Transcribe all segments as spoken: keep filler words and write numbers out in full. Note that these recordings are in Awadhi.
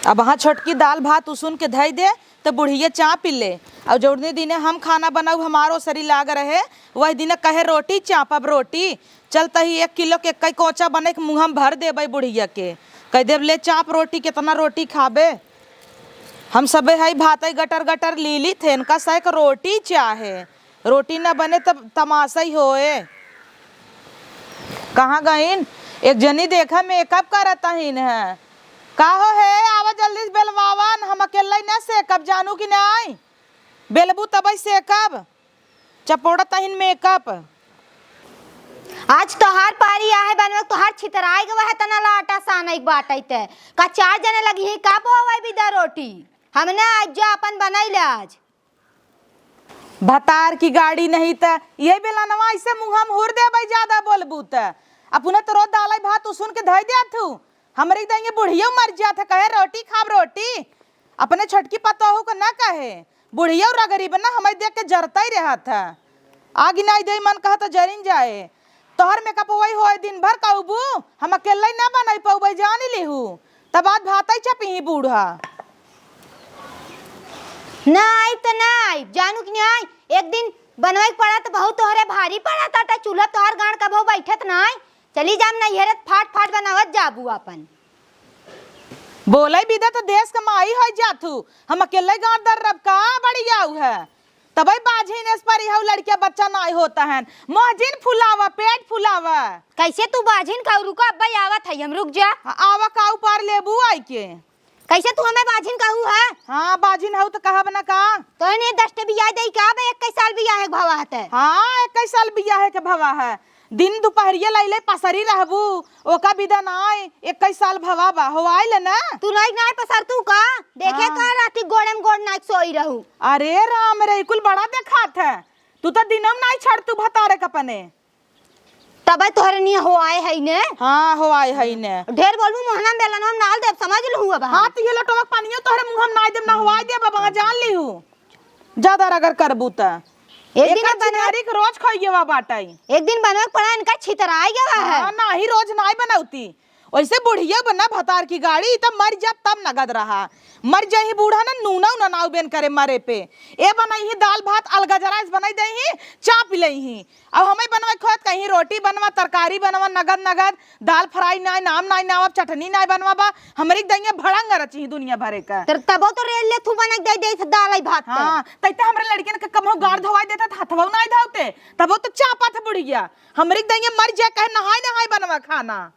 अब हाँ छोटकी दाल भात उसुन के धई दे, त बुढ़िया चाँपि ले। अउर जौने दिने हम खाना बनाउब, हमार ओसरी लाग रहे, वही दिने कहे, "रोटी चाँपब, रोटी।" चल तही एक किलो के कई कोचा बनइ के मुँह में भर देबइ बुढ़िया के। कहि देब, "ले चाँप रोटी, केतना रोटी खाबे?" हम सबे हई भातइ गटर गटर लीलित है, इनका सइक रोटी चाहे। रोटी न बने तब तमासइ होए। कहाँ गइन? एक जनी देखा makeup करत हइन है। का हो हे, आवा जल्दी से बेलवावा न, हम अकेल्लइ न सेकब, जानू कि नाहीं? बेलबू तबइ सेकब। चपोड़त हइन makeup। आज तोहार पारी आहे बनवे, तोहार छितराइ गवा है, तना ला आटा सानइ के बाटइ ते। का चार जने लगिहीं, का बोवइ बिदा रोटी? हमने आज जा अपन बनइ ले आज। भतार की गाड़ी नहीं त, इहे बेलनवा अइसे मुँह में हुर देबइ, जादा बोलबू त। अपने त रोज दालइ भात उसुन के धइ देत हू। हमरी दइये बुढ़ियो मर जात है, कहे, "रोटी खाब, रोटी।" अपने छोटकी पतोहू को न कहे, बुढ़ियो रगरी बना हमइ देख के जरतइ रहत है। आगि नाहीं देइ मन कहत जरिन जाए। तोहर makeup वही होए दिन भर कउबू, हम अकेल्लइ न बनइ पउबइ, जानि लिहू। तब आज भातइ चपिहीं बूढ़ा। ना आइब त ना आइब, जानू कि नाहीं? एक दिन बनवइ के पड़ा त बहुत तोहरे भारी पड़ा ताटे, चूल्हा तोहर गाँड़ कबहूँ बइठत नाहीं। चली जाब नइहरे त फाट फाट बनावत जाबू आपन। बोलइ बिदा त देस क माई होइ जात हू, हम अकेल्लइ गाँड़ दर्रब का बड़ियाऊ है। तबइ बाझिन एस परी हउ लड़किया बच्चा नाहीं होत हन। मोह जिन फुलावा, पेट फुलावा। कइसे तू बाझिन कहू? रुका, अब्बइ आवत हई हम, रुक जा। हाँ, आवा का उपार लेबू आइके? कइसे तू हमइ बाझिन कहू है? हाँ, बाझिन हउ त कहब न का? तोहने दस ठे बियाह देइ का बे, एक्कइ साल बियाह के भवा हतइ। हाँ, एक्कइ साल बियाह के भवा है। दिन दुपहरिया लइले पसरी रहबू, ओका बिदा नाहीं, एक्कइ साल भवा बा, होआइ ले न। तू नाहीं, नाहीं पसर तू का? देखे हाँ। का राती गोड़े में गोड़ नाइ सोई रहू। अरे राम रे, ई कुल बड़ा देखात है। तू त दिनों में नाहीं छड़तू भतारे क अपने। तबइ तोहरे निया होआए हई ने। हाँ, होआए हई ने। ढेर बोलबू, मोहना में बेलनवा में नाल देब, समझ लहू अब हम। हाँ, त इहे लोटवा क पनियो तोहरे मुँह में नाइ देब, नहवाइ देब, अब जान लिहू। जादा रगर करबू त। एक दिन एकर बनवा छिनारी के रोज खइये बा बाटइ। एक दिन बनवा के पड़ा, इनका छितराइ गवा है। हाँ, नाहीं, रोज नाहीं बनउती। वइसे बुढ़िया बना भतार की गाड़ी, ई त मर जाब तब नगद रहा। मर जाइहीं बूढ़ा न, नूना उना नाउ बेन करे मरे पे। ए बनइहीं दाल भात अलगजरा से बनइ देइहीं, चाँपि लेइहीं। अब हमइ बनवा खोत कहीं रोटी बनवा, तरकारी बनवा, नगद नगद, दाल fry नाहीं, नाम नाहीं नावब, चटनी नाहीं बनवा बा, हमरी दइये भड़ंग रचिहीं दुनिया भरे का। तर तबो तो रेल ले थू बनइ दइ देइस दालइ भात त। हाँ, तइ त हमरे लड़कियन के कबहूँ गाँड़ धोवाइ देत ह त हथवउ नाहीं धोवते, तबो तो चाँपत बुढ़िया। हमरी दइये मर जाए कहे नहाइ नहाइ बनवा खाना।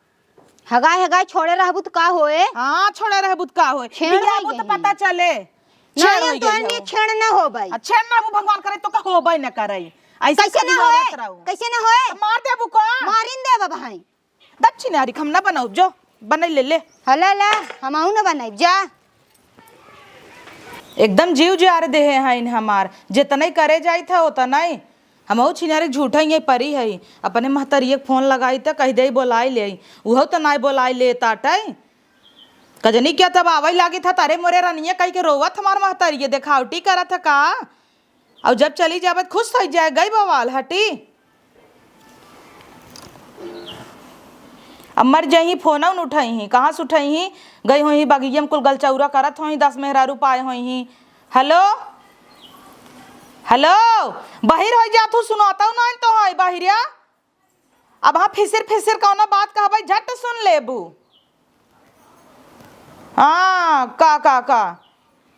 हगाइ, हगाइ छोड़े रहबू त का होए? हाँ, छोड़े रहबू त का होए? छेड़ बियाहबू होई त गई। पता चले। छेड़ नाहीं, होई तोहन गई ये हो। छेड़ न होबइ। आ, छेड़ न होबू, भगवान करे तोका होबइ न करइ। अइसे कइसे न होए? कइसे न होए? त मार देबू का? मारिन देब भाई। दक्षिणारी हम न बनउब, जो बनइ ले ले। हला ला, हमहू न बनइब, जा। एकदम जीव जारे देहे हइन हमार, जेतनइ करे जाइत ह ओतनइ। हमहू छिनारी झूठइ यहीं परी हई, अपने महतरिये क फोन लगाई त कहि देई बोलाइ लेई, उहउ त नाहीं बोलाइ लेत आटइ। कजनी क्या तब आवइ लागित ह, "अरे मोरे रनिया" कहिके रोवत हमार महतरिये देखावटी करत ह का? अउर जब चली जाबे त खुश होइ जाए, गइ बवाल हटी। अब मर जइहीं, फोनउ न उठइहीं, कहाँ से उठइहीं? गइ होइहीं बगिया में कुल गलचौरा करत होइहीं, दस मेहरारू पाए होइहीं। हेलो, हेलो, बहिर होइ जात हूँ, सुनातउ नाहीं तोहइ बहिरिया। अब हाँ फिसिर फिसिर कउनो बात कहबइ, झट सुन लेबू। हाँ, का, का, का?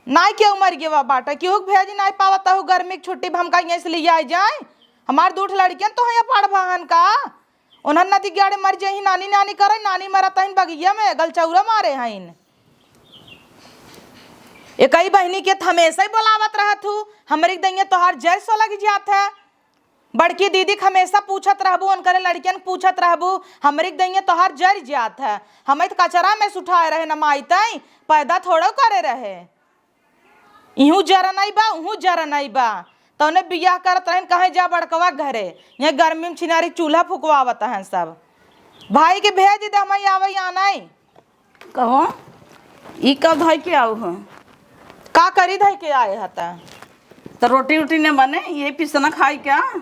नाहीं केहू मरि गवा बाटइ, केहू क भेजि नाहीं पावत हू गर्मी क छुट्टी, हम कहीं से लिआइ जाए? हमार दूठ लड़कियन तोहइ पढ़बहन का? उन्हन नदी गाड़े मर जइहीं, नानी नानी करइ, नानी मरत हइन बगिया में, गलचौरा मारे हइन। एकइ बहिनी के त हमेसइ बोलावत रहत हू, हमरी दइया तोहार जर सो लग जात ह। बड़की दीदी क हमेसा पूछत रहबू, उनकरे लड़कियन क पूछत रहबू, हमरी दइया तोहार जर जात ह। हमइ त कचरा में से उठाए रहे न माई तइ, पैदा थोड़उ करे रहे। इहूँ जरनइ बा, उहूँ जरनइ बा। तउने बियाह करत रहन, कहे जा बड़कवा घरे। यहीं गर्मी में छिनारी चूल्हा फुकवावत हन सब। भाई के भेजि दे, हमइ आवइ आनइ। कहो, ई का धइ के आउ ह? का करी धइ के आए ह त? त रोटी उटी न बने, ये पिसना खाई क्या?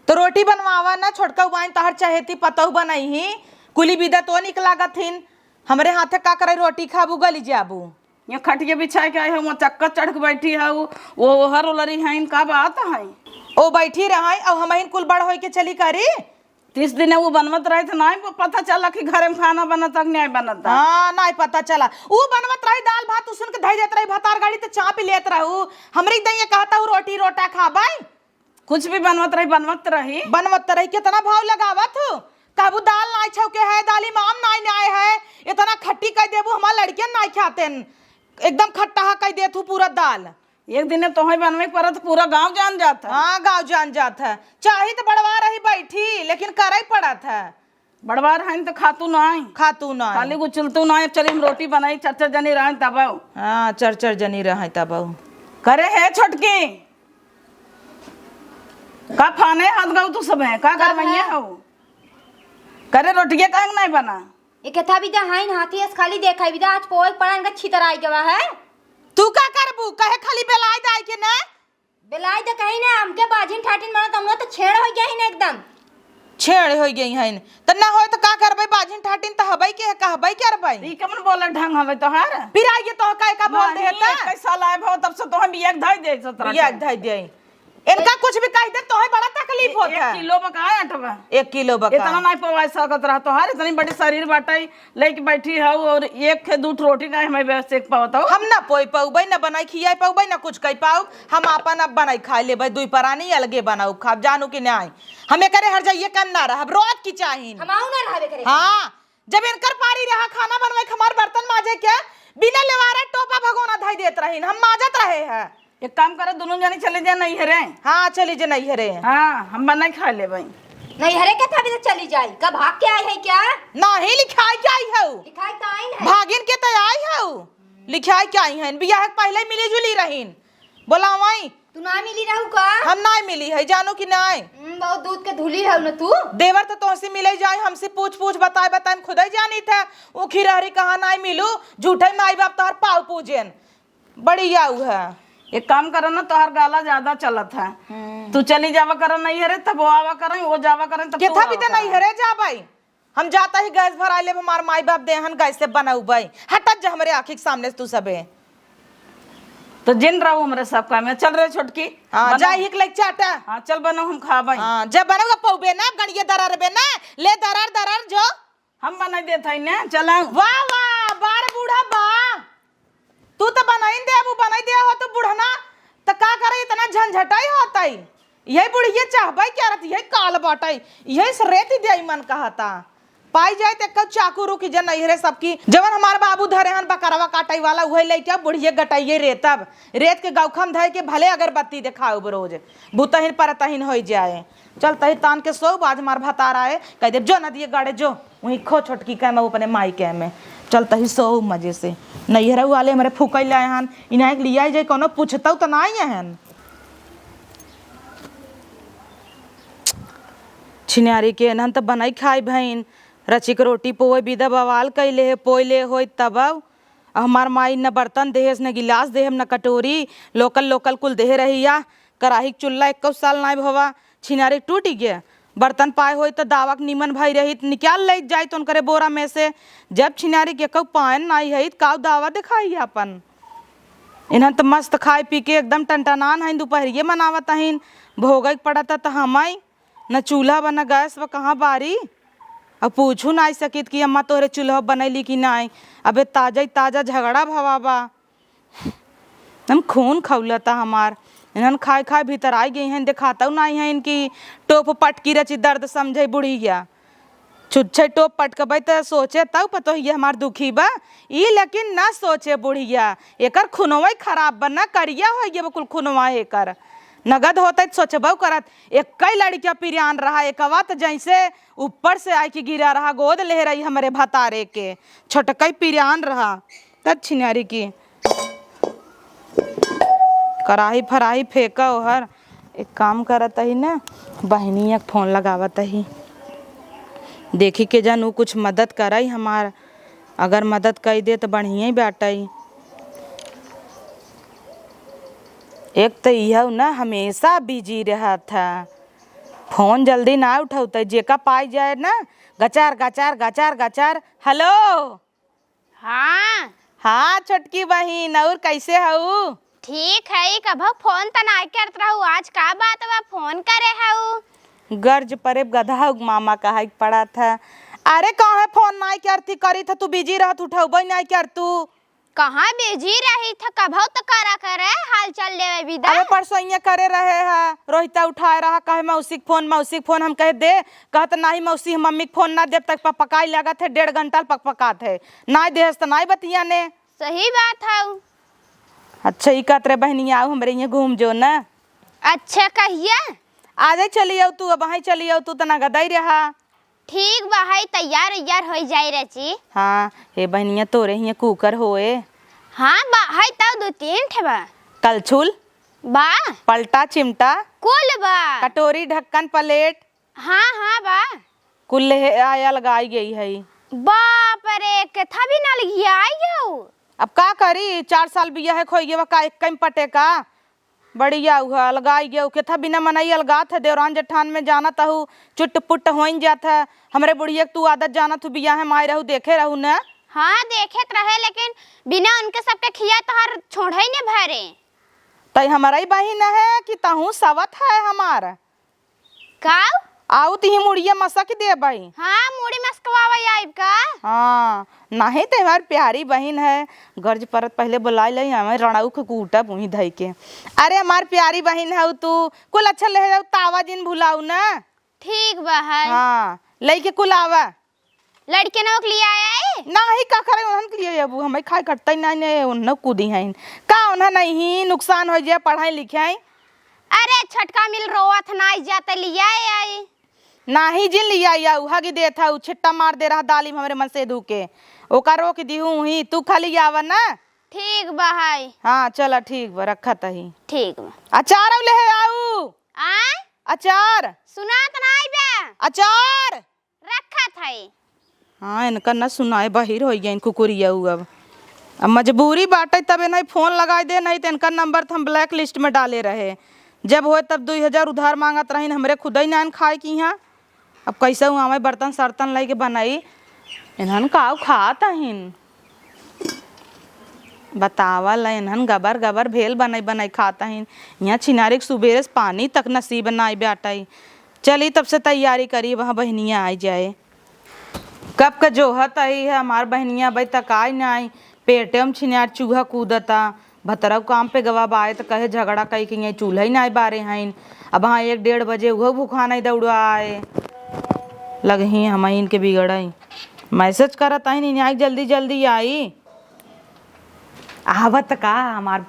त रोटी बनवावा न, छोटका उबाइन तहर चहेती पतहु बनइहीं। कुली बिदा तो निक लागत हिन। हमरे हाथे का करइ रोटी खाबू, गली जाबू। ये खटिया बिछाए के आई है, वो चक्कर चढ़ के बैठी है, वो, वो हर उलरी है, इनका बात है। ओ बैठी रहा, अब हमहिन कुल बड़ होई के चली करी। तीस दिन वो बनवत रहे तो नहीं पता चला कि घरे में खाना बनता कि नहीं बनता। हाँ, नहीं पता चला। ऊ बनवत रही दाल भात, उसुन के धई देत रही भतार गाड़ी तो चाप लेत रहू। हमरी दइये कहता हूँ रोटी रोटा खाबै। कुछ भी बनवत रही, बनवत रही। बनवत रही, कितना भाव लगावत हो। कहबू दाल नाई छौके है, दाली माम नाई नाय है, इतना खट्टी कह देबू, हमार लड़कियन नाई खातेन, एकदम खट्टा कह देत हूँ पूरा दाल। एक दिन तोहे बनवे के पड़त, पूरा गाँव जान जात है। हाँ, गाँव जान जात है। चाही तो बड़वा रही बैठी, लेकिन करे पड़त है। बड़वा रहन तो खातू नाई। खातू नाई। खाली गुचलतू नाई। चली हम रोटी बनाई, चार चार जनी रहन तब। हाँ, चार चार जनी रहन तब। करे है छोटकी, का फाने हाथ गऊ तू सब है, का का करवैया है? हो? करे रोटिया काहे के नाई बना? एक था भी जा हाइन हाथी अस खाली देखाई भी जा, आज पोए पड़ा इनका छितर आई गवा है। तू का करबू? कहे खाली बेलाई दाई के ना? बेलाई तो कहीं ना, हमके बाझिन ठाटिन मानत, हम लोग तो छेड़ हो गया ही ना एकदम। छेड़ हो गई हइन, त ना होय त का करबै? बाझिन ठाटिन त हबै के, कहबै करबै। ई कमन बोले ढंग हवे तोहार? फिर आइए तो का, का बोल दे नहीं, त? इक्कीस साल आए भो, तब से तो हम एक धाई दे सतरा बिया के। धाई दे। इनका कुछ भी कह दे, तोहे बड़ा तकलीफ ए-, होत एक है। किलो बका आटा बा। एक किलो बका। इतना नहीं पवाए सकत रहा तोहार, इतनी बड़ी शरीर बाटे, लेके बैठी हऊ और एक खे दू ठो रोटी नहीं हमें व्यवस्थित पावत हो। हम ना पोई पउबै, ना बनाई खियाई पउबै, ना कुछ कही पाउब। हम आपन अब बनाई खाई लेबै, दुई परानी अलगे बनाउब खाब, जानू कि नाई। हम एकरे हर जाइए कन ना रहब, रोज की चाहिन। हम आऊ ना रहबे करे। हाँ, जब इनकर पारी रहा खाना बनवे के, हमार बर्तन माजे के, बिना लेवारा टोपा भगोना धई देत रहीन, हम माजत रहे हैं। एक काम करे, दोनों जनी चली जा नैहरे। हाँ, चली जा नैहरे। हाँ, हम बनाई खा लेबै। नैहरे के था भी तो चली जाई, कब भाग के आई है क्या? नाही, लिखाई के आई हऊ। लिखाई तो आई है। भागिन के तो आई हऊ, लिखाई के आई हैं, बियाह के पहले मिली जुली रहीन। बोलावाई। तू ना मिली रहू का? हम ना मिली है, जानो कि नाई? हम्म, बहुत दूध के धुली रहू ना तू। देवर तो तोहसे मिले जाए, हमसे पूछ पूछ बताए बताए, हम खुदे जानी था। ऊ खिरहरी कहाँ नाई मिलू, झूठे माई बाप तोहर पाव पूजेन। बड़ी आऊ है। एक काम करो ना, तोहर गाला ज्यादा चलत है। हम्म। तू चली जावा करो नैहरे, तब वो आवा करें, वो जावा करें, तब तू केथा आवा भी तो करें। नैहरे जाबै। हम जाता ही गैस भराई लेब, हमार माई बाप देहन गैस से बनउबै। हटत जा हमरे आँखी के सामने से तू सबे। तो जिन रहू हमरे सब काम में। चल रे छोटकी, हाँ, बनाओ। जा हिक लेके चाटा। हाँ, चल बनाओ, हम खाबै। हाँ, जब बनउगा पउबे ना, गड़िए दररबे ना, ले दरर दरर जो। हम बनाई देत हई ने, चला। वाह, वाह, बार बूढ़ा बा। तू तो बनाई दे, अब बनाई दे हो तू बुढ़ना, तो का करे इतना झंझटाई होतई? यही बुढ़िए चाहबई क्या रहती, यही काल बाटई, यही से रेती दे मन कहता। पाई जाए तो एक चाकू रुकी जे नैहरे सबकी, जवन हमार बाबू धरे हन बकरवा काटई वाला, उहे लइके बुढ़िए गटइये रेतब। रेत के गौखम धइ के भले अगरबत्ती देखाउब रोज, भूतहिन परतहिन होइ जाए। चल तही तान के सोउब, आज हमार भतार आए, कह देब, "जो नदिए गाड़े जो, वहीं खो छोटकी के में, अपने माई के में।" चल तही सोउब मजे से। नैहरे वाले हमरे फूकई ले आए हन, इन्हें के लियाई जाए, कोनो पूछतउ त नाई हन। छिनारी के एनहन त बनाई खाई भइन, रचिक रोटी पोए बिदा बवाल कइले हे, पोए ले होई तब। अब हमार माई न बर्तन देहेस, न गिलास देहेम, न कटोरी, लोकल लोकल कुल देहे रहिया। कराही के चुल्ला एक्को साल नाई भवा, छिनारी टूटि गया। बर्तन पाए होई त दावा के निमन भाई रही त निकाल ले जाई त उनकरे बोरा में से। जब छिनारी के एक्को पायन नाई है त काउ दावा देखाई आपन। इन्हन त मस्त खाए पी के एकदम टनटनान हइन, दुपहरिये मनावत हइन, भोगइ के पड़त त हमई। न चूल्हा बा, न गैस बा, कहाँ बारी? अब पूछू नाई सकित कि अम्मा तोहरे चूल्हा बनैली कि नाई। अबे ताजा ही ताजा झगड़ा भवा बा। हम खून खौलता हमार। इन्हन खाए खाए भीतर आई गई हैं, देखातउ नाई है इनकी टोप पटकी रची दर्द समझे बुढ़िया। छुच्छे टोप पटकबै त सोचे तउ पतोहिया हमार दुखी बा। ई लेकिन ना सोचे बुढ़िया, एकर खुनवा ही खराब बा, ना करिया होइ गया बा कुल खुनवा एकर। नगद होतै त सोचबउ करत, एक्कै लड़किया पिरियान रहा, एकवा त जैसे ऊपर से आइके गिरा रहा, गोद लेहे रही हमरे भतारे के, छोटकै पिरियान रहा, तब छिनारी की। कराही फराही फेंका ओहर। एक काम करत ही ना, बहिनिया के फोन लगावत ही, देखी के जन उ कुछ मदद करई हमार। अगर मदद कई दे त बढ़िया ही बाटई। एक त इहउ ना हमेशा बिजी रहत है, फोन जल्दी ना उठौतई, जेका पाई जाए ना गचार गचार गचार गचार। हेलो। हाँ। हाँ छोटकी बहिन, अउर कैसे हऊ? ठीक है, कभउ फोन त नाई करत रहू, आज का बात बा, फोन करे हऊ? गर्ज परे गधा हऊ, मामा कहा के पड़ा था। अरे काहे फोन नाई करती, करी था तू, बिजी रहत, उठउबे नाई कर तू। कहाँ बिजी रही था, कभउ त करा करे, हाल चाल लेवे बिदा। अबे परसोइया करे रहे है, रोहिता उठाए रहा, कहे मौसी के फोन, मौसी के फोन, हम कहे दे, कहत नाही मौसी, हम मम्मी के फोन ना देब, तक पकपकाई लगत है, डेढ़ घंटा पकपकात है, नाई देहस त नाई बतिया ने। सही बात हऊ। अच्छा, ई कहत रहे बहिनिया, आऊ हमरे इहाँ घूम जो ना। अच्छा, कहिया? आजइ चली आऊ तू, अबहीं चली आऊ तू, तना गदई रहा। ठीक बा, हई तैयार उइयार होइ जाई रची। हाँ, हे बहिनिया, तोरे हियाँ कुकर होए? हाँ बा, हई तउ दू तीन ठे बा। कलछुल? बा। पलटा चिमटा? कुल बा। कटोरी ढक्कन प्लेट? हाँ, हाँ, बा। कुल ले आय अलगाई गई है। बाप रे, केथा बिना अलगियाई गऊ। अब का करी, चार साल बियाहे क होइ गवा, का एक कम पटे का? बढ़िया हुआ, अलगाई गऊ। केथा बिना मनई अलगात है, देवरान जेठान में जानत हऊ, चुट पुट होइन जात है। हमरे बुढ़िया के तू आदत जानत हऊ, बियाहे में आए रहू, देखे रहू न? हाँ, देखे त रहे, लेकिन बिना उनके सबके खिया तोहार छोड़े न भरे। तई हमरइ बहिन है कि तहूँ सवत है हमार? का? आऊ तिही मुड़िया मसक देबइ। हाँ, मुड़ी मसकवावइ आइब का? हाँ, नाहीं त हमार प्यारी बहिन है, गर्ज परत पहिले बोलाइ लइ, हमें रणऊ के कूटब उहीं धइ के। अरे हमार प्यारी बहिन हऊ तू, कुल अच्छा लेहे जाऊ, तावा जिन भुलाऊ ना। ठीक बा है। हाँ, लइके कुल आवा। लड़के नवक लिया आई? नाही, का करे उन्हन के लिए अबू, हमें खाए कटतइ नाही, ने उन्हन कूदी हैं। का उन्हन नहीं नुकसान होइ जाए, पढ़ाई लिखाई? अरे छोटका मिल रोवत नाही जाते लिया आई। नाही जिन लिया आई, उहा की देत है, उ छिट्टा मार दे रहा दाली में हमरे मन से धू के। ओका रोक दिहू ही, तू खाली आवा ना। ठीक बा है। हाँ, चला ठीक बा, रखत ही। ठीक बा। अचार ले आऊ। आ? अचार। सुनात नाही बा। अचार। रखत है। हाँ, इनका न सुनाए, बहिर होइ गइन कुकुरिया उ अब। अब मजबूरी बाटे तबे नहीं फोन लगाइ दे, नहीं त इनका नंबर त हम ब्लैक लिस्ट में डाले रहे। जब होए तब दुइ हजार उधार माँगत रहिन, हमरे खुदइ नाइन खाए की हाँ। अब कैसे हूँ आवे बर्तन सर्तन लइके बनाई, इन्हन काउ खात हइन। बतावा ला, इन्हन गबर गबर भेल बनाई बनाई खात हइन। यहाँ छिनारी के सुबेरे से पानी तक नसीब नाई बाटइ। चली तब से तैयारी करी, वहाँ बहिनिया आइ जाए। कब क जोहत आई है हमार बहिनिया, अबइ तक आइ नाई। पेटे में छिनार चूहा कूदता। भतरऊ काम पे गवा बाए त कहे झगड़ा कइ के यहाँ चूल्हा ही नाई बारे हइन। अब हाँ एक डेढ़ बजे उहो भूखा नाई दौड़ा आए। लगही हम इनके बिगड़ाई। मैसेज करत आइन, इन्हें आइ जल्दी जल्दी आई। आवत का हमार,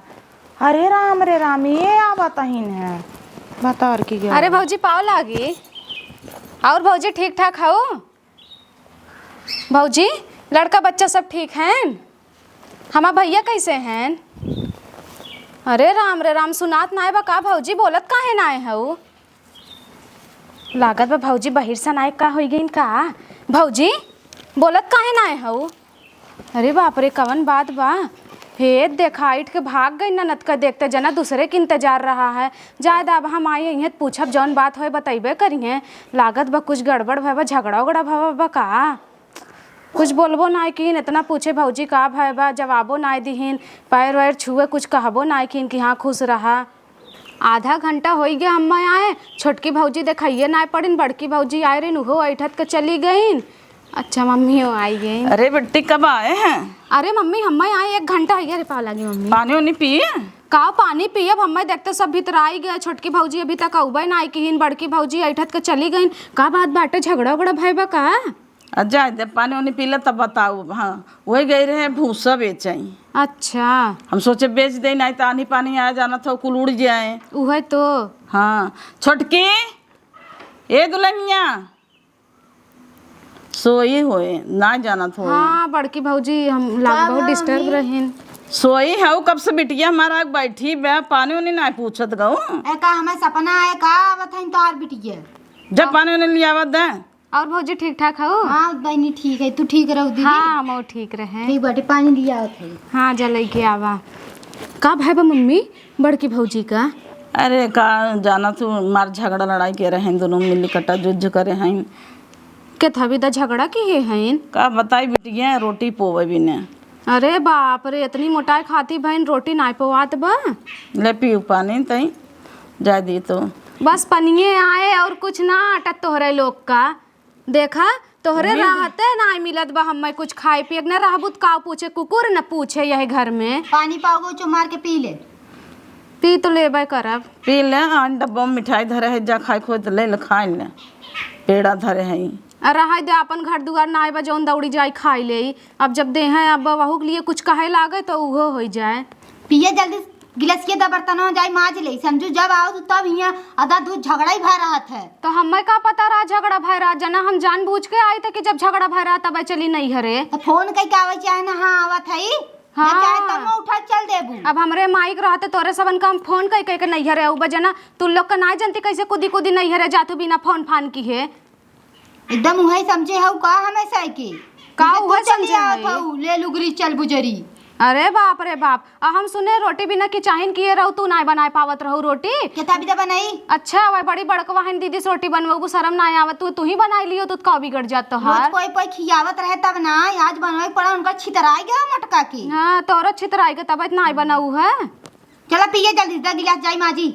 अरे राम रे राम, ये आवत अहिन है। बता और की गया? अरे भौजी, पाव लागी। और भौजी, ठीक ठाक हऊ? भौजी, लड़का बच्चा सब ठीक हैं? हमार भैया कैसे हैं? अरे राम रे राम, सुनात नाय बा का भौजी, बोलत काहे नाय हऊ? लागत बा भौजी बहिर सन आए का होइ गइन का? भौजी, बोलत काहे नाय हऊ? अरे बाप रे, कवन बात बा? हे देखा, आइठ के भाग गइन ननद का देखते, जना दूसरे के इंतजार रहा है। जाए दा, अब हम आई हैं त पूछब, जौन बात होए बतइबे करिहें। लागत बा कुछ गड़बड़ भय बा, झगड़ा उगड़ा भवा बा का? कुछ बोलबो नाय कीन, इतना पूछे भौजी का भय बा, जवाबो नाय दिहिन, पैर वैर छुए, कुछ कहबो नाय कीन कि हाँ खुश रहा। आधा घंटा होइ गया अम्मा आए, छोटकी भौजी देखाइए नाय पड़िन, बड़की भौजी आए रहिन, उहो ऐठत के चली गइन। अच्छा, मम्मियो आइ गइन। अरे बिट्टी, कब आए हैं? अरे मम्मी, हम्मा आए एक घंटा होइ गया। अरे पाव लागी मम्मी। पानी उनी पिए? का पानी पियब, हम्मा देखते सब भितराइ गए, छोटकी भौजी अभी तक अउबे नाय किहिन, बड़की भौजी ऐठत के चली गइन। का बात बाटे, झगड़ा उगड़ा भय बा का? आ, जाए दे, पानी उनी पी ले तब बताऊ। हाँ, वही गई रहे भूसा बेचई। अच्छा। हम सोचे बेच दे, नाहीं त आन्ही पानी आए, जानत हो, कुल उड़ जाए। उहे तो। हाँ, छोटकी, ए दुल्हनिया, सोई होए, ना जानत होए। हाँ, बड़की भौजी, हम लाग का बहुत बा डिस्टर्ब मम्मी? रहिन। सोई हऊ, कब से बिटिया हमारा आग बैठी बे, पानी उनी ना पूछत गऊ। ए, का हमें सपना आए का आवत है तोहार बिटिया? जब पानी उनी लियावत दे। और भौजी ठीक ठाक हऊ? हाँ बहिनी ठीक है, तू ठीक रहू दीदी? हाँ, हम ठीक रहे। ठीक बाटे, पानी लियावत है। हाँ, जा लइके आवा। का भय बा मम्मी बड़की भौजी का? अरे का जाना तू, मार झगड़ा लड़ाई के रहे, दोनों मिल कटा जुझ करे हैं। के थवी दा झगड़ा किहे हैं? का बताई बिटिया, रोटी पोवे बिने। अरे बाप रे, इतनी मोटाई खाती बहिन, रोटी नाय पोवात बा। ले पीऊ पानी तई, जाए दी तो। बस पनिये आए और कुछ ना आटत तोहरे लोग का। देखा, तोहरे रहते नाय मिलत बा हम्मे कुछ खाए पिए के, ना रहबू त का पूछे, कुकुर न पूछे यही घर में। पानी पाओगे, चो मार के पी ले। पी तो लेबे करब। पी ले, आन डब्बा में मिठाई धरे है, जा खाए खोए त ले ले, खाए ले। पेड़ा धरे है। आ रहाई दे, आपन घर दुआर नाय बा, जौन दौड़ी जाई खाई लेई। अब जब देहे अब वहू के लिए कुछ कहे लागे तो उहो होई जाए। पिए जल्दी, गिलसिया दा बर्तनवा जाई माज ले। समझू जब आओ तो तब हियाँ आधा दूध झगड़ा ही भा रहत है। तो हमें का पता रहा झगड़ा भय रहा, जना हम जानबूझ के आई थे कि जब झगड़ा भय रहा तब चली नैहरे। तो फोन कई के आवे चाहे ना, हाँ आवत है। हाँ। चाहे तब उठा चल देबू। अब हमरे माइक रहते तोरे सबन का हम फोन कई कई के नैहरे आऊ बजना, तू लोग का नाय जानती कैसे कूदी कूदी नैहरे जातू बिना फोन फान किहे। एकदम उहे समझे हऊ का हमेशा के? का जैसे तू उहे चली समझे आवत हई? हऊ, ले लुगरी चल बुजरी। अरे बाप रे बाप, आ हम सुने रोटी बिना किचाहिन किए रहू, तू नाय बनाए पावत रहू रोटी। केता बिदा बनाई? अच्छा, वह बड़ी बड़कवा हन दीदी से रोटी बनवबू, शरम नाय आवत, तू, तू ही बनाई लियो, तू का बिगड़ जात रोज तोहार। कोई कोई खियावत रहे तब ना, आज बनवाई पड़ा, उनका छितराई गया मोटका की। हाँ, तोरो छितराई के तब इतना नाय बनाऊ है। चला पिए जल्दी, दे गिलास जाई माजी।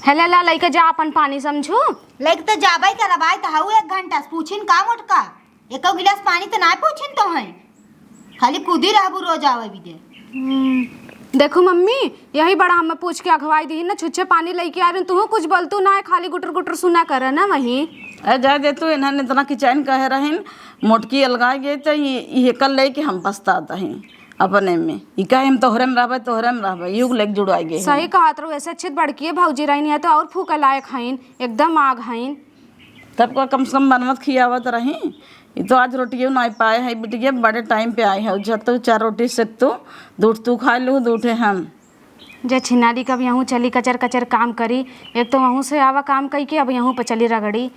हेले ला, लइके जा अपन पानी, समझू। लइके तो जाबे करब, आए तो हऊ एक घंटा से पूछिन का मोटका, एको गिलास पानी तो ना पूछिन तो है, खाली कूदी रहबू रोज आवे भी दे। हम्म, देखू मम्मी, यही बड़ा हमें पूछ के अघवाई दी ना, छुच्छे पानी लइके आ रही, तू कुछ बोलतू ना है, खाली गुटर गुटर सुना कर ना वहीं। ए, जाए दे तू, इन्हन इतना किचाइन कहे रहिन, मोटकी अलगाई गई तो ये, ये कल लेके हम पछतात हैं। अपने में। ई काहे हम तोहरे में रहबे, तोहरे में रहबे, युग लेके जुड़ाई गए हैं। सही कहत रहू, ऐसे अच्छे बड़किए भौजी रहनी है तो और फूके लायक हईन, एकदम आग हईन। तब का कम से कम बनवत खियावत रही। ई तो आज रोटियो नाय पाए है बिटिया, बड़े टाइम पे आए है, जब तो चार रोटी से तू, दूठ तू खा लू, दूठे हम। जे छिनारी कब यहूँ चली कचर कचर काम करी, एक तो वहूँ से आवा काम कई के, अब यहूँ पे चली रगड़ी।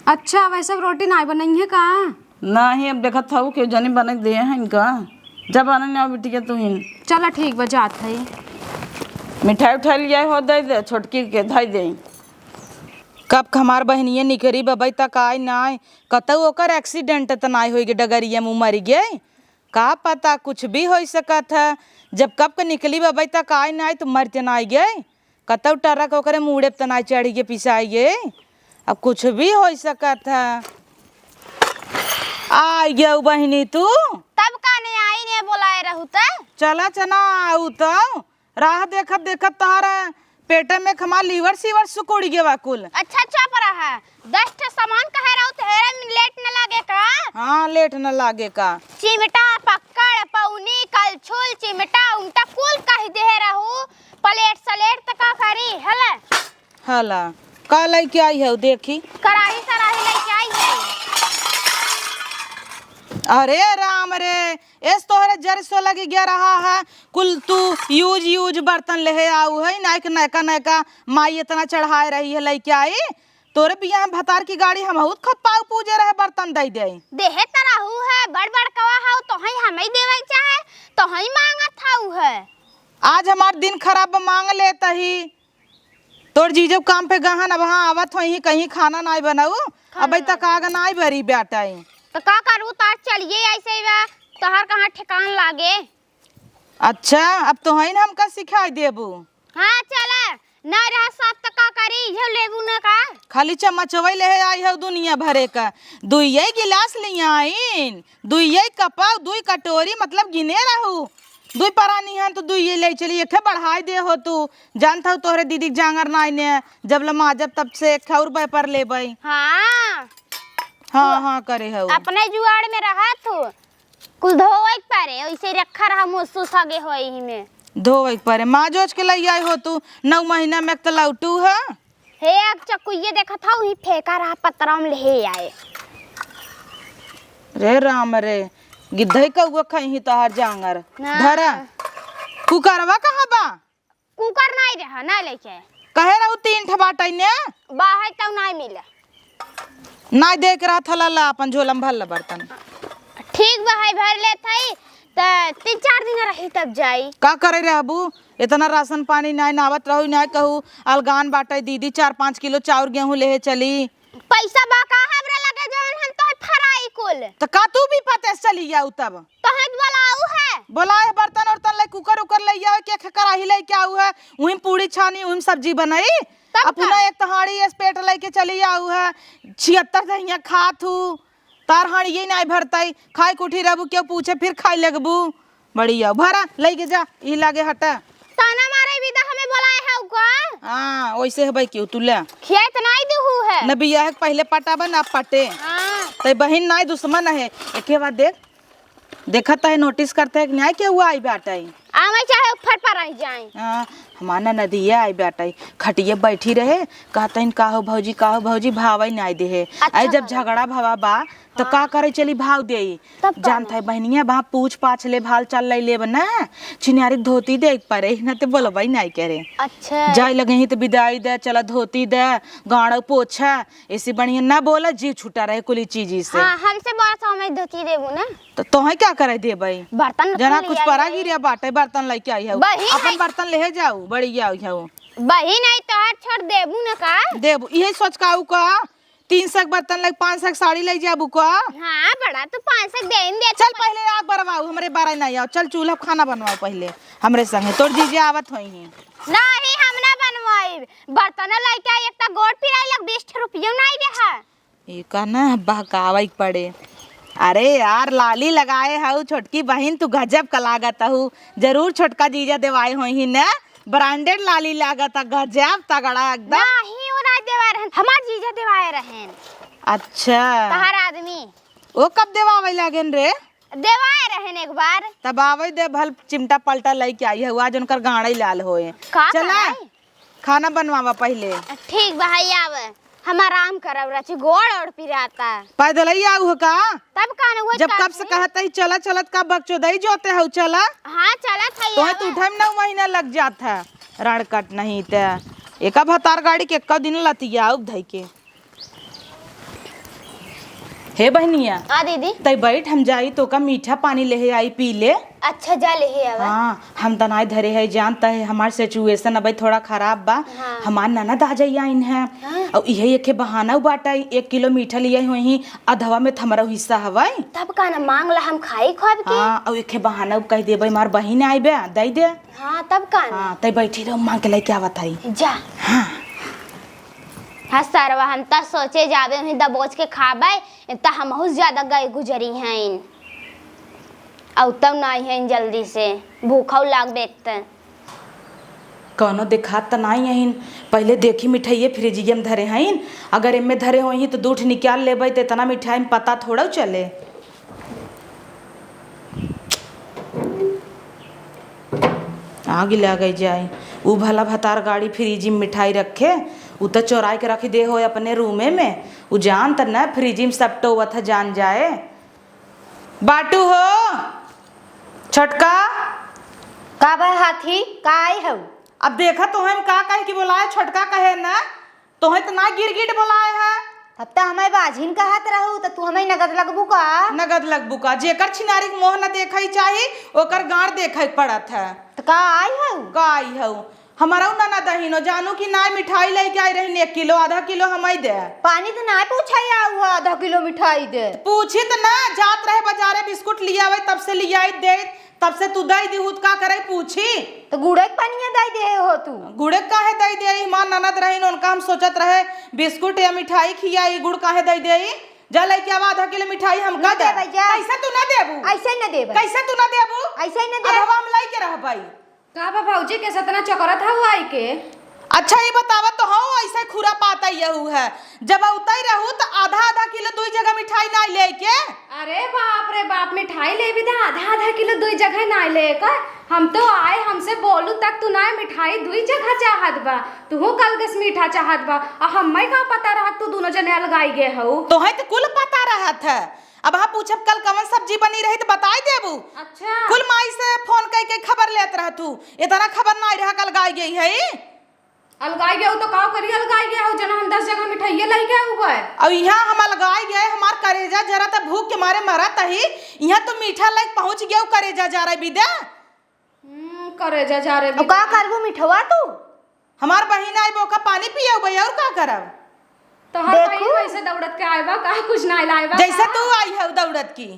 अच्छा, वैसे रोटी नाय बनई है का? नाही, अब देखत हऊ, केहू जनी बने के दिए हैं इनका। जब आने ना बिटिया तू ही। चला ठीक बा, जात है। मिठाई उठाई लियाई हो, दे दे, छोटकी के धई दे। कब क हमार बहिनिया निकरी बबई तक आई नाय, कतऊ ओकर accident त नाय होई गे, डगरिया में मरी गे। का पता, कुछ भी होई सकत है। जब कब क निकली बबई तक आई नाय, तो मर त नाय गे। कतौ टरक ओकरे मूड़े पे त नाय चढ़ी गे, पिसाई गे। अब कुछ भी होइ सकत है। आइ गयू बहिनी तू? तब का ने आई ने बोलाए रहू त? चला चना आऊ त। राह देखत देखत तोहरे पेटे में हमार liver सीवर सुकुड़ गवा कुल। अच्छा चुप रहा। दस ठे सामान कहे रहू त हेरे में लेट न लागे का? हाँ, लेट न लागे का। चिमटा, पक्कड़, पौनी, कलछुल, चिमटा, उमटा कुल कह देहे रहू। प्लेट सलेट त का करी, हला? हला, का लइके आई हऊ, देखी? कराही सराही लइके आई है। अरे राम रे, एस तोहरे जर सो लगी गया रहा है, कुल तू use use बर्तन लेहे आऊ है, नाइक नयका नयका माई इतना चढ़ाए रही है, लइके आई। तोरे बियाह में भतार की गाड़ी हमहू त खपाऊ पूजे रहे, बर्तन दई दे। देहे त रहू है, बड़ बड़कवा हऊ, तोहई हमई देवई चाहे, तोहई मांगत हऊ है। आज हमार दिन खराब बा, मांग लेत ही। तोर जीजब काम पे गहन, अब हाँ आवत होइहीं, कहीं खाना नाय बनाऊ, खाना अबे तक नाय आग नाय बरी बेटाई। त का करू, तार चलिए ऐसे ही बा, तोहार कहाँ ठिकान लागे। अच्छा, अब तोहई न हमका सिखाई देबू। हाँ, चला, ना रहा साथ त का करी, इहे लेबू ना का? खाली चम्मचवई लेहे आई हऊ दुनिया भरे का। दुइये गिलास लियाइन, दुइये कपा, दुई कटोरी, मतलब गिने रहू। दुई परानी हन तो दुइये ले चली, एके बढ़ाई दे हो तू। जानत हऊ तोहरे दीदी के जांगर नाई ने, जब लमाजब तब से एक और बैपर लेबई। हाँ। हाँ, हाँ करे हऊ। अपने जुआड़ में रहत हऊ। कुल धोवै के परे, ओइसे रखा रहा, मुसुस हगे होई ही में। धोवै के परे, माजोज के लई आई हो तू, नौ महीना में एक त लौटू है। हे, एक चक्कू ये देखत हऊ, ही फेंका रहा पतरा में ले आए। रे राम रे, गिद्धई कौआ खइही तोहार जांगर। ना। धरा, कुकरवा कहाँ बा? कुकर नाई रहा, नाई लेके आए। कहे रहू तीन ठे बाटै ने? बाहर तऊ नाई मिले। नाई देख रहा था, ला, ला, अपन झोलम भर ला बर्तन। ठीक बा, है भर लेत हई, त तीन चार दिन रही तब जाई। का करे रहबू? इतना राशन पानी नाई नावत रहू, नाई कहू, अलगान बाटै दीदी, चार पाँच किलो चाउर गेहूं लेहे चली। पैसा बा का हमरा लगे जवन हम तोहे फराई ई कुल। तो का तू भी पते से चली जाऊ तब? तो है बोलाऊ है। बोलाए है बर्तन उर्तन ले, कुकर उकर ले आओ, के खे कराही लेके आऊ है, वहीं पूड़ी छानी, वहीं सब्जी बनाई। तब अपना का? एक तहाड़ी एस पेट लेके चली आऊ है, छिहत्तर दहिया खात हूँ, तार हाड़िये नाई भरतई, खाए के उठी रहबू, केहू पूछे फिर खाए लगबू। बड़ी आओ, भरा, लइके जा, ई लागे हटा। ताना मारे बिदा हमें बोलाए है का? हाँ, वैसे है भाई, क्यों तू ले? खेत नाई दुहू है। न बियाह के पहले पटाबा, ना पटे। हाँ। तै बहिन नाई दुश्मन है। एके बात देख, देखत है, नोटिस करते है कि नाई केहू आई बाटई। आवे चाहे ऊपर पर आई जाए। हाँ, हमार ननदिया आई बाटई, खटिया बैठी रहे, कहतइन, "का हो भौजी, का हो भौजी," भावई नाई देहे। अच्छा आई जब भौजी। झगड़ा भवा बा, तो हाँ। का करे चली भाव देई? तब का जानत ना? है बहनिया, बा पूछ पाछ ले, भाल चाल ले लेब ना, छिनारी के धोती दे के परे, ना ते बोलबई नाई करे। अच्छा। जाए लगे ही तो बिदाई दे, चला धोती दे, गाड़ो पोछा, ऐसे बढ़िया ना बोला, जीव छूटा रहे कुली चीजी से। हाँ, हमसे बोला तो हमें धोती देबू ना। तो तोहे क्या करे देबई? बर्तन जना कुल कुछ लिया परा है। गिरिया बाटे, बर्तन लेके आई है। बहिन अपन है। बर्तन लेहे जाऊ, बड़ी आई है। बहिन है, तोहर छोड़ देबू ना का? देबू, इहे सोच का आऊ का? तीन सौ के बर्तन लग, पाँच सौ के साड़ी ले जाबू का? हाँ, बड़ा तो पाँच सौ देन दे। चल पहले आग बरवाऊ, हमरे बारे नहीं आओ। चल चूल्हा खाना बनवाओ पहले हमरे संगे, तोर जीजे आवत होई हैं। नहीं, हम ना बनवाई। बर्तन लेके आई, इतना गोड़ पिराई लग, बीस रुपये नहीं दे है। ई का ना बहकावे के पड़े। अरे यार, लाली लगाए हऊ छोटकी बहिन, तू गजब का लागत हऊ। जरूर छोटका जीजा देवाए होई ही ना, ब्रांडेड लाली लागत है, गजब तगड़ा एकदम। नहीं, वो ना देवाए रहन, हमार जीजा देवाए रहन। अच्छा। तहार आदमी। वो कब देवावे लागेन रे? देवाए रहन एक बार। तब आवे दे, भल चिमटा पलटा लेके आई है, आज उनकर गाड़े लाल होए। का चला, कराई? खाना बनवावा पहले। ठीक बा, है आवे। हम आराम करब, रची गोड़ ओड़ पिराता। पैदल ही आऊ हो का? तब का न, वही जब कब से कहत ही चला, चलत का बकचोदई जोते हऊ, चला। हाँ, चलत है, तोहे आवा। तो उठे में नौ महीना लग जात है, रणकट नहीं ते। एका भतार गाड़ी के एक्का दिन लतियाऊ धई के। हे बहनिया। हाँ दीदी। तई बैठ, हम जाई तो का मीठा पानी लेहे आई, पी ले। अच्छा, जा लेहे आवा। हाँ, हम तनाई धरे है, जानता है हमार सिचुएशन अबे थोड़ा खराब बा। हाँ। हमार ननद आ जाई आइन है। हाँ। और इहे एके बहाना बाटा, एक किलो मीठा लिया हुई ही, अधवा में थमरा हिस्सा हवाई। तब का ना, मांग ला, हम खाई खुआब के। हाँ, और एके बहाना कह देबे, हमार बहिन आई बे, दई दे। हाँ, तब का ना। हाँ, तई बैठी रहो, मांग के लेके आवत हई। जा। हाँ। हाँ सरवा, हम त सोचे जाबे उहीं दबोच के खाबे, त हमहू ज्यादा गए गुजरी हैं। अउतउ नाई हैं जल्दी से, भूखउ लागबे त। कउनो देखात त नाई हइन, पहिले देखी मिठाइये फ्रिजिये में धरे हइन, अगर एमे धरे होइहीं त दूठ निकाल लेबे त एतना मिठाई में पता थोड़उ चले। आगि लागे जाए। उ भला भतार गाड़ी फ्रिज में मिठाई रखे, उ त चोराइ के रखि दे होइ अपने रूमे में। उ जान त न फ्रिज में सपटोवत ह जान जाए। बाटू हो, छोटका। का बा हाथी, का आई हऊ? अब देखा तोहे हम का कहे कि बोलाए, छोटका कहे न। तोहे त ना गिरगिट बोलाए है। अब त हमें बाझिन कहत रहू, त तू हमें नगद लगबू का? नगद लगबू का? जेकर छिनारी के मोह न देखई चाही, ओकर गांड देखई पड़त है। त का आई हऊ? का आई हऊ? हमरउ ननद अहिनो, जानू कि नाय मिठाई लइके आई रहिन एक किलो, आधा किलो हमई दे। पानी त नाय पूछई आऊ ह, आधा किलो मिठाई दे। पूछी त ना, जात रहे बजारे बिस्कुट लियावे, तब से लियाई दे। तब से तू दई दिहू त का करई पूछी? त गुड़े के पनिया दई देहे हो तू। गुड़े के काहे दई देई? हमार ननद रहिन, उनका हम सोचत रहे बिस्कुट या मिठाई खियाई, गुड़ काहे दई देई? जा लइके आवा आधा किलो मिठाई हमका ना दे। देबै जा। कैसे तू ना देबू? ऐसे ही ना देबै। कैसे तू ना देबू? ऐसे ही ना देबै। अधवा हम लइके रहबै। का बा भौजी, के सतना चकरत हऊ आई के? अच्छा, ई बतावा तो हऊ, ऐसे खुरापात यहू है, जब उतई रहू त आधा आधा किलो दुई जगह मिठाई नाई लेके। अरे बाप रे बाप, मिठाई लेबी त आधा आधा किलो दुई जगह नाई लेके। हम तो आए, हमसे बोलू तक तू नाई मिठाई दुई जगह चाहत बा, तूहू कल गस मीठा चाहत बा, आ हम्मे का पता रहत तू दुनो जने अलगाई गे हऊ। तोहे त कुल पता रहत है, अब हाँ पूछब कल कवन सब्जी बनी रही त बताई देबू। अच्छा। कुल माई से फोन कई के खबर लेत रहतू, इतना खबर नाई रहा कल गाय गई है। अलगाई गयो तो का करी, अलगाई गयो, जना हम दस जगह मिठाइये लई गए हुए। अब यहाँ हम अलगाई गए, हमार करेजा जरा त भूख के मारे मरत ही, यहाँ तू मीठा लई पहुँच गयो, करेजा जा रहा बिदे। हम्म, करेजा जा रहा अब का बिदे। करबू मिठवा तू? हमार बहिन आई, बोका पानी पियउबे, और का करब? तोहर देखू। बहिन कैसे दौड़त के आए बा, काहे कुछ ना लाए बा, जैसे का? तू आई है दौड़त की।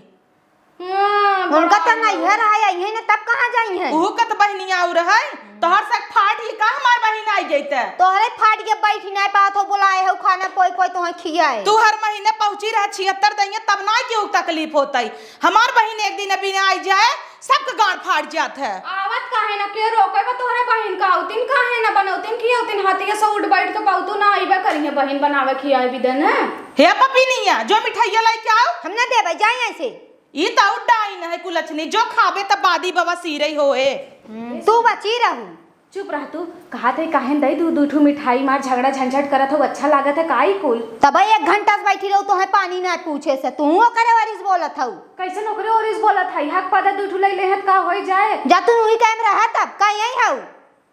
हाँ, उनका बड़ा तो नैहर है, आई है ना, तब कहाँ जाई है? उहू का तो बहिनिया और है, तोहर से फाट ही का हमार बहिन आई गई त? तोहरे फाट के बैठी नहीं पात हो, बोलाए हो खाना पोई पोई तोहे खियाए। तू हर महीने पहुँची रह छिहत्तर दइया, तब ना क्यों तकलीफ होता है? हमार बहिन एक दिन अभी ना आई जाए, सबके गांड फाट जात है। आवत काहे ना, के रोके बा तोहरे बहिन का? औतिन काहे ना बनौतिन, खियौतिन, हाथिया से उठ बैठ के पौतू ना आइबे करिहे बहिन बनावे खियाए भी देने। हे पपी नहीं है, जो मिठाइया लाई के आओ। हम ना देबे, जाए ऐसे। ई त और डाइन है कुलछनी, जो खाबे त बादी बवा सीरई होए। हम्म, तू बची रहू। चुप रह तू। कहा थे काहे न दई दू, दू ठू मिठाई मार झगड़ा झंझट करत हो, अच्छा लागत है काई कुल? तब एक घंटा से बैठी रहू, तोहे पानी ना पूछे से, तू ओकरे वरिस बोलत हऊ। कैसे ओकरे वरिस बोलत है? हक पदा दू ठू ले ले हत का होई जाए? जा तू वही टाइम रहा तब, का यही हऊ?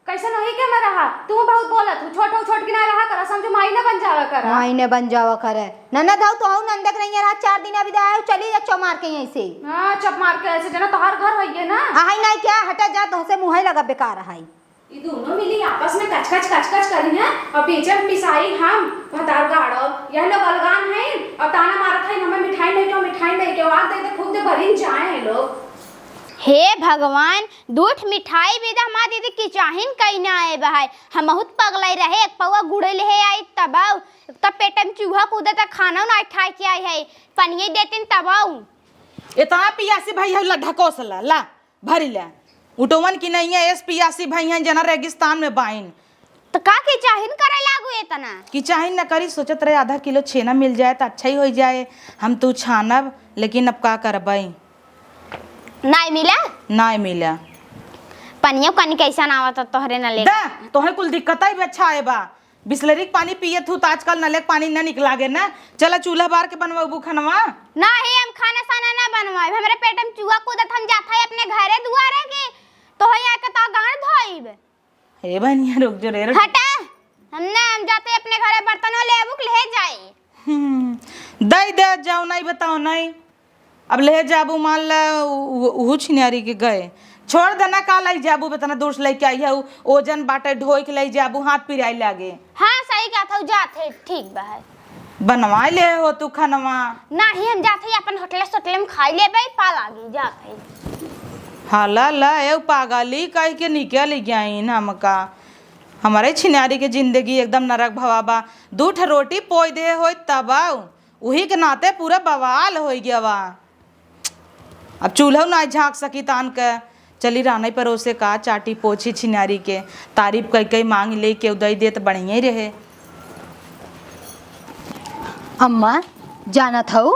कैसे वही के में रहा? तू बहुत बोलत हूँ, छोट हो छोट की ना रहा करा, समझो माई ना बन जावा करा। माई ने बन जावा करे। ननद हऊ तो हऊ नंदक नहीं रहा, चार दिन अभी आयो, चली जा चौ मार के यहीं से। हाँ, चप मार के ऐसे जना तोहार घर होइए ना। आहई नहीं क्या, हटा जा, तोहसे मुँहे लगा बेकार है। ई दोनों मिली आपस में कच कच कच कच करी हैं और पीछे में पिसाई हम भतार गाड़ो। यह लोग अलगान हैं और ताना मारत हैं, हमें मिठाई नहीं क्यों, मिठाई नहीं क्यों, आग दे दे खूब दे भरिन जाए हैं लोग। हे भगवान, दूठ मिठाई भी दा हमार दीदी की चाहिन कहीं ना आए बहाय। हम बहुत पगलाई रहे, एक पौवा गुड़े ले आई तब आऊ, तब पेट में चूहा कूदे त खाना ना खाए के आई है, पनिये देतिन तब आऊ। इतना पियासी भाई है, ला ढकोस ला, ला। भरी ले। उटवन की नहीं है, एस पियासी भई हैं, जना रेगिस्तान में बाइन। त का की चाहिन करे लागू एतना? की चाहिन न करी, सोचत रहे आधा किलो छेना मिल जाए त अच्छा ही होई जाए। हम तू छानब, लेकिन अब का करबई? नाय मिला? नाय मिला। पनियो कनी कैसन आवत तोहरे न ले? दा, तोहे कुल दिक्कत ही अच्छा आए बा। बिसलेरी के पानी पियत हूँ, त आजकल नले के पानी न निक लागे न। चला चूल्हा बार के बनवाबू खनवा। नाही, हम खाना साना ना बनवाइब। हमरे पेट में चूहा कूदत, हम जात है अपने घरे दुआरे के, तो है यहाँ के तो गांड धोइब। हे बनिया, रुक जो रे, रुक। हटा, हम ना, हम जाते अपने घरे बर्तन ले आबू के ले जाए। हम्म, दई दे जाओ, नहीं बताओ, नहीं। अब ले जाबू, मान ला, उ-, उ-, उहू छिनारी के गए। छोड़ देना, का लई जाबू, बेतना दूर से लइके आई है, उ-, ओजन बाटे, ढोई के लई जाबू, हाथ पिराई लागे। हाँ, सही कहत हऊ, जात है, ठीक बा है। बनवाई ले हो तू खनवा। नाही, हम जात है, अपन होटले सोटले में खाई लेबे, पा लागी, जात है। हाला ला, ए पागली कह के निकल गइन हमका। हमरे छिनारी के जिंदगी एकदम नरक भवा बा। दू ठे रोटी पोई दे होई तब आऊ। उही के नाते पूरा बवाल होइ गया बा। अब चूल्हो नाई झांक सकी तान के। चली रानई परोसे का चाटी पोछी छिनारी के। तारीफ कई कई मांग ले के उदई दे त बढ़िया ही रहे। अम्मा, जानत हऊ?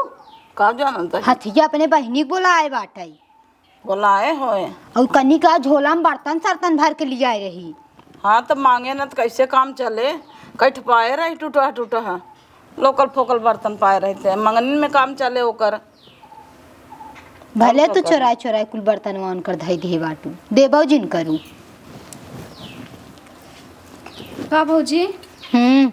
का जानत है? हथिया अपने बहिनी के बोलाए बाटई। बोलाए होए। अउ कनिका झोला में बर्तन सर्तन भर के लियाए रही। हाँ, त मांगे न त कैसे काम चले? कठ पाए रही टूटह टूटह, लोकल फोकल बर्तन पाए रहते हैं, मंगनी में काम चले ओकर। भले और तू का करी? चोराए चोराए कुल बर्तनवा उनकर धई दिहे बाटू, देबो जिन करू। का भौजी? हम्म।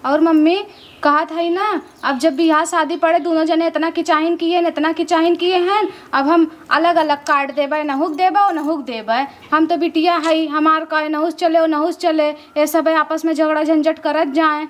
और मम्मी, कहत हई ना, अब जब बियाह शादी पड़े, दोनों जने इतना किचाहिन किए हैं, इतना किचाहिन किए हैं, अब हम अलग अलग काट देबे, नहुक देबे और नहुक देबे। हम तो बिटिया हई, हमार का नहुस चले और नहुस चले, ये सब आपस में झगड़ा झंझट करत जाए।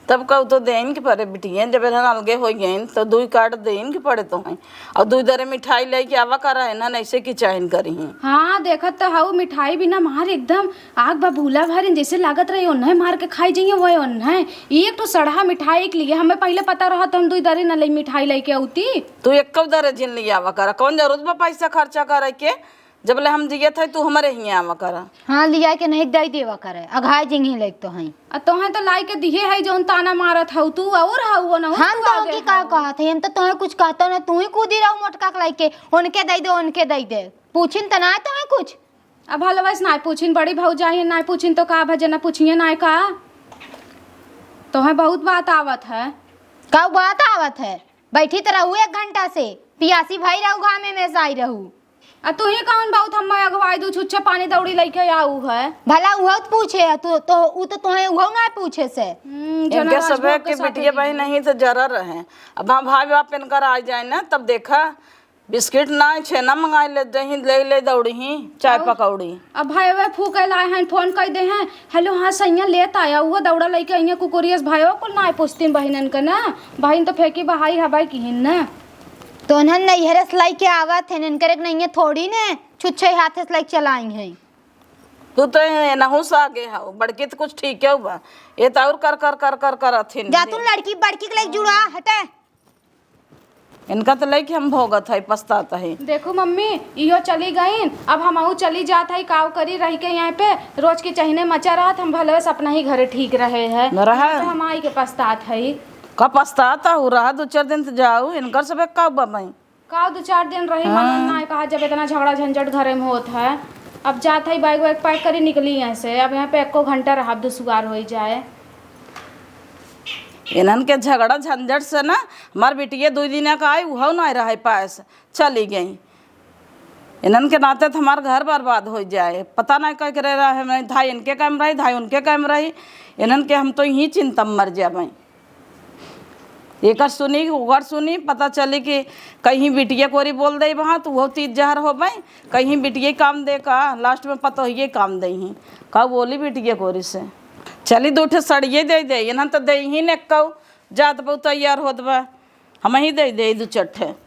तब का उ तो देइन के पड़े बिटिया, जब एहन अलगे हो गइन तो दुई काट देइन के पड़े तो हैं। और दुई दरे मिठाई लेके आवा करा है ना, ऐसे किचाहिन करी हैं। हाँ, देखत तो हऊ, मिठाई बिना मार एकदम आग बबूला भरिन, जैसे लागत रही ओन्हे मार के खाई जाइए, वही ओन्हे। एक तो सड़हा मिठाई के लिए हमें पहले पता रहा तो हम दुई दरे न ले मिठाई लेके आउती। तू एक दरे जिन ले आवा करा, कौन जरूरत बा पैसा खर्चा करे के? जब ले हम जियत है तू हमारे हियाँ आवा करा। हाँ, लिया के नहीं दई देवा करे, अघाई जिंगी लाइक तो हैं। आ तोहे तो लाई के दिहे है जौन ताना मारत हऊ तू, और हऊ वो ना हम तू तो आगे की का हऊ। कहत है, हम तो तोहे कुछ कहतो ना, तू ही कूदी रहू मोटका के लाइके, उनके दई दे, उनके दई दे, पूछिन त ना तोहे कुछ। अब भलवैस नाय पूछिन, बड़ी भौजाई है, नाय पूछिन तो का भजे, ना पूछिए नाय का। तोहे बहुत बात आवत है। का बात आवत है? बैठी त रहू एक घंटा से, पियासी भाई रहू, घामे में से आई रहू। आ तू ही कौन बहुत हम अगवाई दू छुच्छे पानी दौड़ी लइके आऊ है। भला उहो त पूछे है, तू तो, उ तो तोहे उहो ना पूछे से। हम्म, इनके जनराज सबे भोग के के साथे बिटिया बहिन दीदी। नहीं तो जरा रहे। अब हम भाई बाप इनकर आ जाए ना, तब देखा बिस्किट नाहीं, छेना मंगाइ लेत जइहीं, लेइ लेइ दौड़िहीं, चाय अउ पकौड़ी। अब भाई वे फूके लाए हैं, फोन कइ देहें, "हेलो, हाँ, सइयाँ लेत आया, उहो दौड़ा लइके अइहें कुकुरियस।" भाई वो कुल नाहीं पूछतीन बहिनन के ना, बहिन तो फेंकी बहाई हबाई किहिन ना। तो उन्हन नैहरे से लइके आवत हैं, इनकर एक नइहरे थोड़ी ने छुच्छे हाथे से लइके चलाई हैं। तू तो एनहू से आगे हऊ, बड़की तो कुछ ठीके बा, ये तो और कर, कर, कर, कर, कर अथिन। जा तू लड़की बड़की के लइके जुड़ा, हटे। इनका तो लइके हम भोगत है, पछतात है। देखू मम्मी, इहो चली गईन, अब हमहू चली जात है, काव करी रहि के यहाँ पे, रोज के चहिने मचा रहत, हम भले से अपना ही घरे ठीक रहे है। न रहे। तो हम आई के पछतात है। का पछतात हऊ? रहा दो चार दिन तो जाऊ, इनकर सब एक का बबई। काव दो चार दिन रही, हाँ। मालूम ना है कहा, जब इतना झगड़ा झंझट घरे में होत है। अब जात है, बैग वैग पैक करी, निकली यहाँ से। अब यहाँ पे एको घंटा रहब, दुसुआर होइ जाए। इन्हन के झगड़ा झंझट से ना, हमार बिटिया दुइ दिन का आई, उहउ ना रहे पाएस, चली गई। इन्हन के नाते तो हमार घर बर्बाद होइ जाए। पता नहीं कह के रह रहे हैं, धाई इनके काम रही, धाई उनके काम रही। इन्हन के हम तो यहीं चिंता में मर जाबे। एकर सुनी, ओकर सुनी, पता चली कि कहीं बिटिया कोरी बोल देइ बा, तो उहो तीत जहर होबे, कहीं बिटिया काम दे का, लास्ट में पतोहिए काम देइहीं। का बोली बिटिया कोरी से, चली दू ठे सड़िए देइ देइ, इन्हन तो देइहीं ने कऊ, जात बहु तैयार होत बा, हमहीं देइ देइ दू चार ठे।